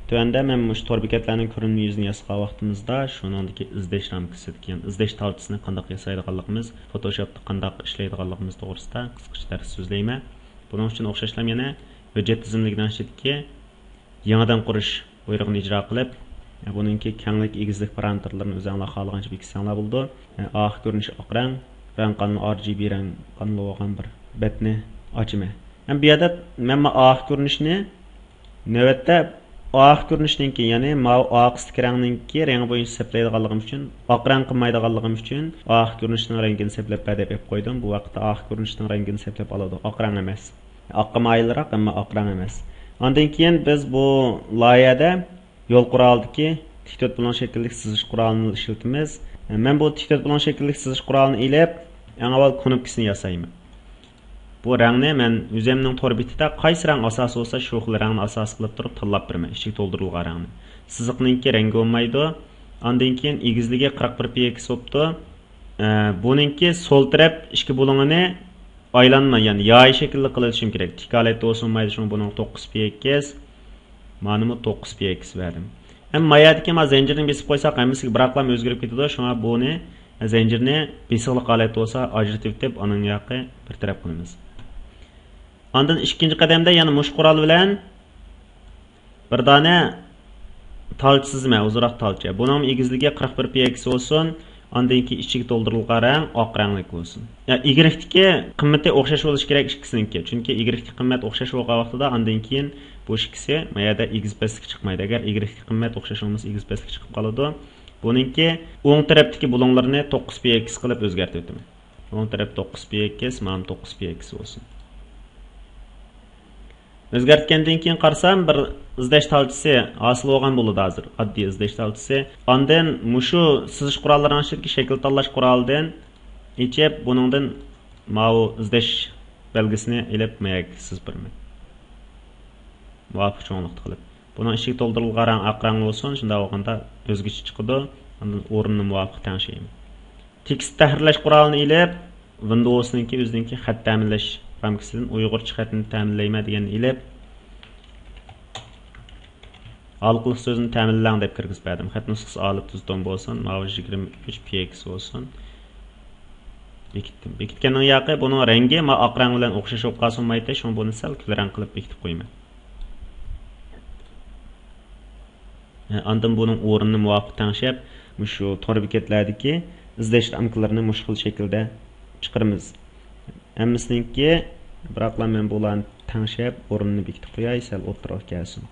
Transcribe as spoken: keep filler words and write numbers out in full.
تۆۋەندە مەن مۇشۇ تور بېكەتلەرنىڭ كۆرۈنمە يۈزىنى ياسىغان ۋاقتىمىزدا، شۇنىڭدىكى ئىزدەش رامكىسىدىكى، يەنى ئىزدەش تالچىسىنى قانداق ياسايدىغانلىقىمىز، فوتوشوپتا قانداق ئىشلەيدىغانلىقىمىز توغرىسىدا قىسقىچە دەرس سۆزلەيمەن. بۇنىڭ ئۈچۈن ئوخشاشلا يەنە ھۆججەت تىزىملىكىنىڭ ئىچىدىكى يېڭىدىن قۇرۇش بۇيرۇقىنى ئىجرا قىلىپ، بۇنىڭكى كەڭلىك، ئېگىزلىك پارامېتىرلىرىنى ئۆزۈڭلار خالىغانچە بېكىتسەڭلار بولىدۇ. ئارقا كۆرۈنۈشى ئاق رەڭ، رەڭ قانىلى، ئار جى بى رەڭ قانىلى بولغان بىر بەتنى ئاچىمەن. ھەم بۇ يەردە مەن مانا ئارقا كۆرۈنۈشنى نۆۋەتتە ئارقا كۆرۈنۈشنىڭكى، يەنى ماۋۇ ئارقىسىدىكى رەڭنىڭكى رەڭگى بويىچە سەپلەيدىغانلىقىم ئۈچۈن، ئاق رەڭ قىلمايدىغانلىقىم ئۈچۈن، ئارقا كۆرۈنۈشنىڭ رەڭگىنى سەپلەپ بەر دەپ ئېلىپ قويدۇم. بۇ ۋاقىتتا ئارقا كۆرۈنۈشنىڭ رەڭگىنى سەپلەپ ئالىدۇ، ئاق رەڭ ئەمەس. ئاققا مايىلراق، ئەمما ئاق رەڭ ئەمەس. ئاندىن كېيىن بىز بۇ لايىھەدە يول قورالىدىكى تىك تۆت بۇلۇڭ شەكىللىك سىزىش قورالىنى ئىشلىتىمىز. مەن بۇ تىك تۆت بۇلۇڭ شەكىللىك سىزىش قورالىنى ئېلىپ، ئەڭ ئاۋۋال كۇنۇپكىسىنى ياسايمەن. بۇ رەڭنى مەن ئۆزۈمنىڭ تور بېتىدە قايسى رەڭ ئاساسىي بولسا، شۇ خىل رەڭنى ئاساس قىلىپ تۇرۇپ تاللاپ بېرىمەن، ئىچىگە تولدۇرۇلغان رەڭنى. سىزىقنىڭكى رەڭگى بولمايدۇ. ئاندىن كېيىن ئېگىزلىكى قىرىق بىر پى ئېكس بوپتۇ. ئە، بۇنىڭكى سول تەرەپ ئىككى بۇلۇڭىنى ئايلانما، يەنى ياي شەكىلدە قىلىۋېتىشىم كېرەك. تىك ھالەتتە بولسا بولمايدۇ، شۇڭا بۇنىڭغا توققۇز پى ئېكس، مانىمۇ توققۇز پى ئېكس بەردىم. ھەم ما يەردىكى ما زەنجىرنى بېسىپ قويساق، ھەممىسىگە بىراقلا ئۆزگىرىپ كېتىدۇ. شۇڭا بۇنى زەنجىرنى بېسىقلىق ھالەتتە بولسا ئاجرىتىۋېتىپ، ئانىڭ ياقى بىر تەرەپ قىلىمىز. ئاندىن ئىككىنچى قەدەمدە يەنە مۇشۇ قورال بىلەن بىر دانە تالچە سىزىمەن، ئۇزۇنراق تالچە. بۇنىڭ ئېگىزلىكى قىرىق بىر پى ئېكس بولسۇن. ئاندىن كېيىن ئىچىگە تولدۇرۇلغان رەڭ ئاق رەڭلىك بولسۇن. يا، ئىگرېكتىكى قىممىتى ئوخشاش بولۇشى كېرەك ئىككىسىنىڭكى. چۈنكى ئىگرېكتىكى قىممەت ئوخشاش بولغان ۋاقتىدا ئاندىن كېيىن بۇ ئىككىسى ما يەردە ئېگىز پەسلىك چىقمايدۇ. ئەگەر ئىگرېكتىكى قىممەت ئوخشاش بولمىسا، ئېگىز پەسلىك چىقىپ قالىدۇ. بۇنىڭكى ئوڭ تەرەپتىكى بۇلۇڭلىرىنى توققۇز پى ئېكس قىلىپ ئۆزگەرتىۋېتىمەن. ئوڭ تەرەپ توققۇز پى ئېكس، مانا توققۇز پى ئېكس بولسۇن. ئۆزگەرتكەندىن كېيىن قارىسام، بىر ئىزدەش تالچىسى ھاسىل بولغان بولىدۇ ھازىر، ئاددىي ئىزدەش تالچىسى. ئاندىن مۇشۇ سىزىش قوراللىرىنىڭ ئىچىدىكى شەكىل تاللاش قورالىدىن ئېچىپ، بۇنىڭدىن ماۋۇ ئىزدەش بەلگىسىنى ئېلىپ، ماياككە سىزىپ بېرىمەن. مۇۋاپىق چوڭلۇقتا قىلىپ. بۇنىڭ ئىچىگە تولدۇرۇلغان رەڭ ئاق رەڭ بولسۇن، شۇنداق بولغاندا ئۆزگىچە چىقىدۇ. ئاندىن ئورنىنى مۇۋاپىق تەڭشەيمەن. تېكىست تەھرىرلەش قورالىنى ئېلىپ، ۋىندوۋسنىڭكى ئۆزىنىڭكى خەت تەمىنلەش رامكىسىدىن ئۇيغۇرچە خەتنى تەمىنلەيمەن دېگەننى ئېلىپ، ھالقىلىق سۆزنى تەمىنلەڭ دەپ كىرگۈزۈپ بەردىم. خەت نۇسخىسى ئالىپ تۈز تون بولسۇن، ماۋۇ يىگىرمە ئۈچ پى ئېكس بولسۇن. بېكىتتىم. بېكىتكەندىن ياقى بۇنىڭ رەڭگى ما ئاق رەڭ بىلەن ئوخشاش بولۇپ قالسا بولمايتتى، شۇڭا بۇنى سەل كۈل رەڭ قىلىپ بېكىتىپ قويىمەن. ئاندىن بۇنىڭ ئورنىنى مۇۋاپىق تەڭشەپ، مۇشۇ تور بېكەتلەردىكى ئىزدەش رامكىلىرىنى مۇشۇ خىل شەكىلدە چىقىرىمىز. ھەممىسىنىڭكى، بىراقلا مەن بۇلارنى تەڭشەپ، ئورنىنى بېكىتىپ قوياي، سەل ئوتتۇرىغا كەلسۇن.